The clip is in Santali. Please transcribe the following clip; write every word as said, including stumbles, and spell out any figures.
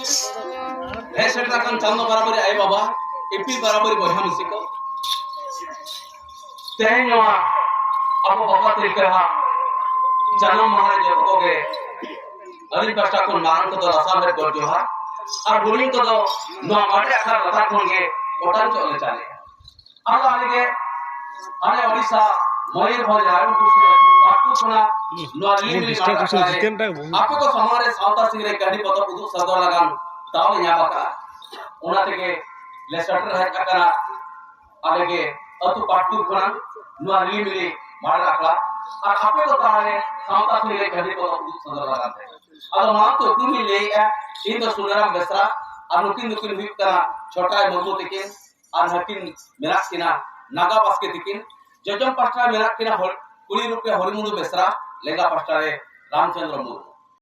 ᱦᱮᱡ ᱥᱮᱴᱮᱨ ᱟᱠᱟᱱ ᱪᱟᱸᱫᱚ ᱵᱟᱨᱟᱵᱟᱨᱤ ᱟᱭᱳ ᱵᱟᱵᱟ, ᱤᱯᱤᱞ ᱵᱟᱨᱟᱵᱟᱨᱤ ᱵᱚᱭᱦᱟ ᱢᱤᱥᱤ ᱠᱚ, ᱛᱮᱦᱮᱧ ᱱᱚᱣᱟ ᱟᱵᱚ ᱵᱟᱵᱟ ᱛᱤᱞᱠᱟᱹ ᱦᱟᱲᱟᱢ ᱡᱟᱱᱟᱢ ᱢᱟᱦᱟ ᱨᱮ ᱡᱚᱛᱚ ᱠᱚᱜᱮ ᱟᱹᱞᱤᱧ ᱯᱟᱦᱴᱟ ᱠᱷᱚᱱ ᱢᱟᱨᱟᱝ ᱠᱚᱫᱚ ᱞᱟᱥᱟᱲᱦᱮᱫ ᱜᱚᱰ ᱡᱚᱦᱟᱨ ᱟᱨ ᱦᱩᱰᱤᱧ ᱠᱚᱫᱚ ᱱᱚᱣᱟ ᱢᱟᱨᱮ ᱟᱠᱷᱲᱟ ᱞᱟᱛᱟᱨ ᱠᱷᱚᱱ ᱜᱮ ᱚᱴᱟᱝ ᱪᱚᱜ ᱞᱮ ᱪᱟᱞᱮᱜᱼᱟ᱾ ᱟᱫᱚ ᱟᱞᱮ ᱜᱮ ᱟᱞᱮ ᱳᱰᱤᱥᱟ ᱢᱚᱭᱩᱨᱵᱷᱚᱸᱡᱽ ᱨᱟᱭᱨᱚᱝᱯᱩᱨ ᱥᱩᱨ ᱯᱟᱴᱯᱩᱨ ᱠᱷᱚᱱᱟᱜ ᱱᱚᱣᱟ ᱨᱤᱞᱤᱢᱤᱞᱤ ᱢᱟᱨᱟᱝ ᱟᱠᱷᱲᱟ ᱨᱮ ᱟᱯᱮ ᱠᱚ ᱥᱟᱢᱟᱝ ᱨᱮ ᱥᱟᱶᱛᱟ ᱥᱤᱝᱨᱟᱹᱭ ᱠᱟᱹᱦᱱᱤ ᱯᱚᱛᱚᱵ ᱩᱫᱩᱜ ᱥᱚᱫᱚᱨ ᱞᱟᱹᱜᱤᱫ ᱫᱟᱣ ᱞᱮ ᱧᱟᱢ ᱟᱠᱟᱫᱼᱟ᱾ ᱚᱱᱟ ᱛᱮᱜᱮ ᱞᱮ ᱥᱮᱴᱮᱨ ᱦᱮᱡ ᱟᱠᱟᱱᱟ᱾ ᱟᱞᱮ ᱜᱮ ᱟᱹᱛᱩ ᱯᱟᱴᱯᱩᱨ ᱠᱷᱚᱱᱟᱜ ᱱᱚᱣᱟ ᱨᱤᱞᱤᱢᱤᱞᱤ ᱢᱟᱨᱟᱝ ᱟᱠᱷᱲᱟ ᱟᱨ ᱟᱯᱮ ᱠᱚ ᱛᱟᱞᱟᱨᱮ ᱥᱟᱶᱛᱟ ᱥᱤᱝᱨᱟᱹᱭ ᱠᱟᱹᱦᱱᱤ ᱯᱚᱛᱚᱵ ᱩᱫᱩᱜ ᱥᱚᱫᱚᱨ ᱞᱟᱹᱜᱤᱫ ᱛᱮ᱾ ᱟᱫᱚ ᱢᱟᱲᱟᱝ ᱛᱮ ᱩᱯᱨᱩᱢ ᱤᱧ ᱞᱟᱹᱭᱮᱫᱼᱟ, ᱤᱧ ᱫᱚ ᱥᱩᱱᱟᱨᱟᱢ ᱵᱮᱥᱨᱟ ᱟᱨ ᱱᱩᱠᱤᱱ ᱫᱚᱠᱤᱱ ᱦᱩᱭᱩᱜ ᱠᱟᱱᱟ ᱪᱷᱚᱴᱟᱭ ᱢᱩᱨᱢᱩ ᱛᱟᱹᱠᱤᱱ᱾ ᱟᱨ ᱦᱟᱹᱠᱤᱱ ᱢᱮᱱᱟᱜ ᱠᱤᱱᱟ ᱱᱟᱜᱟ ᱵᱟᱥᱠᱮ ᱛᱤᱠᱤᱱ᱾ ᱡᱚᱡᱚᱢ ᱯᱟᱥᱴᱟ ᱨᱮ ᱢᱮᱱᱟᱜ ᱠᱤᱱᱟ ᱦᱚᱲ-, ᱠᱩᱲᱤ ᱨᱩᱯ ᱨᱮ ᱦᱚᱨᱤᱢᱚᱱᱫᱩ ᱵᱮᱥᱨᱟ, ᱞᱮᱸᱜᱟ ᱯᱟᱥᱴᱟ ᱨᱮ ᱨᱟᱢᱪᱚᱸᱫᱽᱨᱚ ᱢᱩᱨᱢᱩ᱾